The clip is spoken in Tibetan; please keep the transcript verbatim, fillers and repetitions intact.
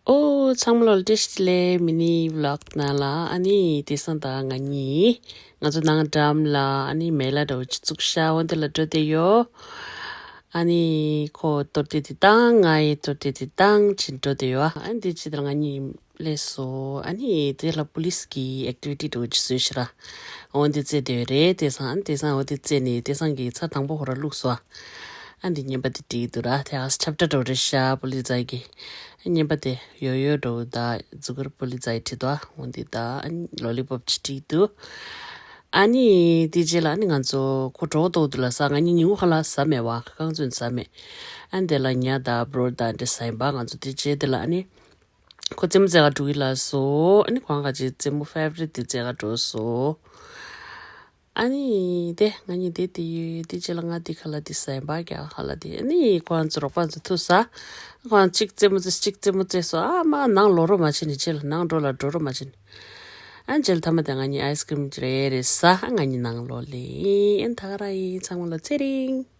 ཨོ། ཚང་མ་ལོ་བཀྲ་ཤིས་བདེ་ལེགས། མི་ནི་བི་ལོག་ནང་ལ་ཨ་ནི་དེང་སང་ད་ང་གཉིས་ང་ཚོ་ནང་འགྲམ་ལ་ཨ་ནི་མེ་ལ་འདྲ་བོ་ཅིག་བཙུགས་ཤག་འོ་འདི་ལ་འགྲོ་བསྡད་ཡོད། ཨ་ནི་ཁོ་གཏོར་དེ་དེ་བཏང་། ང་ཡི་གཏོར་དེ་དེ་བཏང་བྱས་འགྲོ་བསྡད་ཡོད། ཨ་ནི་དེ་ཕྱི་དར་ང་གཉིས་སླེབས་སོང་། ཨ་ནི་དེ་ལ་པོ་ལི་སི་གི་ཨེག་ཊི་བི་ཊི་འདྲ་བོ་ཅིག་བཟོས་ཤག་ར། འོ་འདི་རྩེ་བསྡད་ཡོད་རེད། དེང་སང་ཨ་ནི་དེང་སང་འོ་འདི་རྩེ་ནས་དེང་སང་གི་ཚར་དང་པོ་ཁོ་ར་བླུགས་སོང་། ཨ་འདི་བརྙན་པ་དེ་བྲིས་འདུག་ར། དེ་ཨ་ཆབ་ཏྲ་འདྲ་བོ་རེད་ཤག་པོ་ལི་ཛའི་གི། བརྙན་པ་དེ་ཡོ་ཡོ་འདྲ་བོ་ད་ཛུ་གུར་པོ་ལི་ཛའི་བྲིས་འདུག་ཨ་འོ་འདི་ད་ཨ་ནི་ལོ་ལི་པོབ་ཅིག་བྲིས་འདུག་ཨ་ནི་དེ་རྗེས་ལ་ཨ་ནི་ང་ཚོ་ཁོ་གྲོགས་ཏོག་དུ་ལ་ས་ང་གཉིས་ཉིན་གུང་ཁ་ལག་ཟ་མེད་བ། ཁ་ཁང་ཚོན་ཟ་མེད། ཨ་ནི་དེ་ལ་ཉ་ད་བྲོ་ད་འདྲ་ཟ་ཡིན་པ། ང་ཚོ་དེ་རྗེས་དེ་ལ་ཨ་ནི་ཁོ་རྩེད་མོ་རྩེ་ག་འགྲོ་གི་ལ་སོ། ཨ་ནི་ཁོང་ག་ཅིག་རྩེད་མོ་ཕེ་ཝ་རི་ཊི་དེ་རྩེ་ག་འགྲོ་སོ། ཨ་ནི་དེ་ང་གཉིས་དེ་དེ་ཡོད་དེ་རྗེས་ལ་ང་དེ་ཁ་ལག་དེ་ཟ་ཡིན་པ་རྒྱ་ཁ་ལག་དེ། ཨ་ནི་ཁོང་ཚོ་རོགས་པ་ཚོ་ཐུག་ས། ཁོང་གཅིག་རྩེད་མོ་རྩེ་གཅིག་རྩེད་མོ་རྩེ་སོ། ཨ་མ་ནང་ལོག་རོགས་མ་བྱེད་ནི། རྗེས་ལ་ནང་འགྲོ་ལ་འགྲོ་རོགས་མ་བྱེད་ནི། ཨ་རྗེས་ལ་མཐའ་མ་དེ་ང་གཉིས་ཨའི་སི་ཀི་རིམ་རེ་རེ་ཟ། ཨ་ང་གཉིས་ནང་ལོག་ལེན། ཨེ་ད་ག་ར་ཡིན། ཚང་མ་ལ་ཚེ་རིང་།